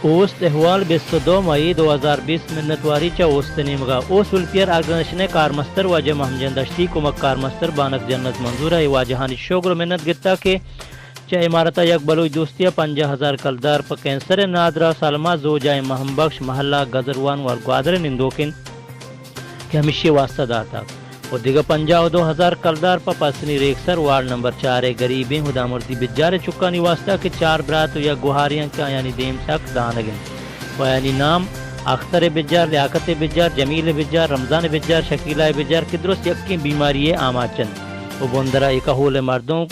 اوست احوال، بیست ءُ دو مئی دو ہزار بیست۔ منتواری چہ اوست ءِ نیمگ ءَ۔ اوست ویلفیئر آرگنائزیشن ءِ کارمستر واجہ مہم جان دشتی، کمک کارمستر بانک جنت منظور ءَ اے واجہانی شگر ءُ منت گپتگ کہ چہ امارت ءَ یک بلوچ دوستے ءَ پنجاہ ہزار کلدار پہ کینسر ءِ نادراہ سالماں زوجائیں مہم بخش، محلہ گزروان ءُ گوادر ءِ نندوک اِنت کہ ہمیشی ءِ واستہ داتگ ءُ دگہ پنجاہ ءُ دو ہزار کلدار پہ پسنی ریکسر وارڈ نمبر چار ءِ گریبیں ہدامردی بجار ءِ چکانی واستہ کہ چار برات ءُ یک گوہارے اَنت کہ آیانی دیم سک دانگ اِنت ءُ آیانی نام اختر ءِ بجار، لیاقت ءِ بجار، جمیل ءِ بجار، رمضان ءِ بجار، شکیلہ ءِ بجار کہ درست یکیں بیماری ءِ آماچ اَنت ءُ بندر ءَ اے کہول ءِ مردم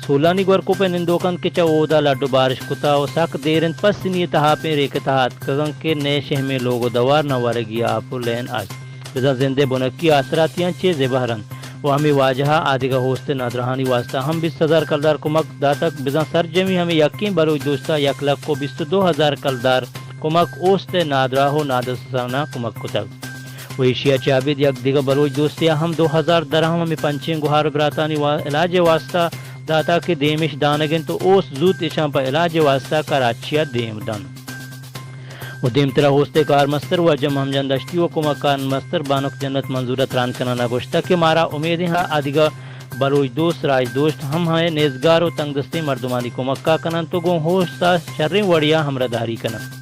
سولانی گورکوپ ءِ نندوک اَنت کہ چہ اودا لڈ ءُ بارش کتہ ءُ سک دیر اِنت، پسنی ءِ تہاپیں ریک ءِ تہا اتکگ اَنت کہ نئے شہمیں لوگ ءُ دوار، نہ ورگی آپ ءُ لین است، بزاں زند ءِ بنکی آسراتیاں چے زبہر اَنت ءُ ہمے واجہ ءَ آدگہ اوست ءِ نادراہانی واستہ ہم بیست ہزار کلدار کمک داتگ، بزاں سرجمی ہمے یکیں بلوچ دوست ءَ یک لکھ ءُ بیست ءُ دو ہزار کلدار کمک اوست ءِ نادراہ ءُ نادستاناں کمک کتگ۔ ءُ ایشی ءَ چہ ابید یک دگہ بلوچ دوستے ءَ ہم دو ہزار درہم ہمے پنچیں گہار ءُ براتانی وا-، علاج ءِ واستہ داتگ کہ دیمش دانگ اِنت ءُ اوست زوت ایشاں پہ علاج ءِ واستہ کراچی ءَ دیم دنت۔ ءُ دیمترا اوست ءِ کارمستر واجہ مہم جان دشتی ءُ کمک کارمستر بانک جنت منظور ءَ تران کنان ءَ گوشتگ کہ مارا امیدیں آ دگہ بلوچ دوست، راج دوست ہم اے نیزگار ءُ تنگدستیں مردمانی کمک ءَ کن اَنت ءُ گوں اوست ءَ شریں وڑے ءَ ہمراہداری کن اَنت۔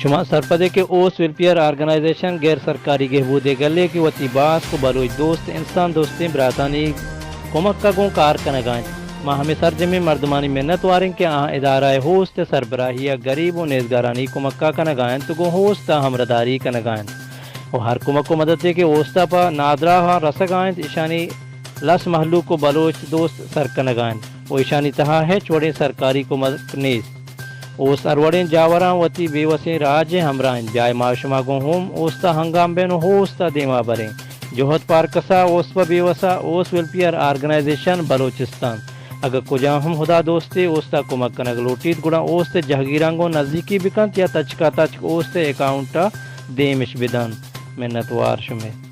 شما سرپد ئے کہ اوست ویلفیئر آرگنائزیشن غیر سرکاری گہبودے گلے کہ وتی باسک ءُ بلوچ دوست، انسان دوستیں براتانی کمک ءَ گوں کار کنگ ءَ اِنت۔ ما ہمے سرجمیں مردمانی منت وار ایں کہ آہاں ادارہ ءِ اوست ءِ سربراہی ءَ گریب ءُ نیزگارانی کمک ءَ کنگ ءَ اَنت ءُ گوں اوست ءَ ہمراہداری کنگ ءَ اَنت ءُ ہر کمک ءُ مدتے کہ اوست ءَ پہ نادراہاں رسگ ءَ اِنت، ایشانی لس مہلوک ءُ بلوچ دوست سر کنگ ءَ اَنت ءُ ایشانی تہا ہچ وڑیں سرکاری کمک نیست۔ اوست ہر وڑیں جاوراں وتی بے وسیں راج ءِ ہمراہ اِنت۔ بیائے ما شما گوں ہم اوست ءَ ہنگام بئیں ءُ اوست ءَ دیما بریں۔ جہد پارکس ءَ اوست پہ بے وس ءَ، اوست ویلفیئر آرگنائزیشن بلوچستان۔ اگاں کجام ہم ہدا دوستے اوست ءَ کمک کنگ لوٹیت، گڑا اوست ءِ جہگیراں گوں نزیکی بکنت یا تچک ءَ تچک اوست ءِ اکاؤنٹ ءَ دیمش بدنت۔ منت وار شمئے۔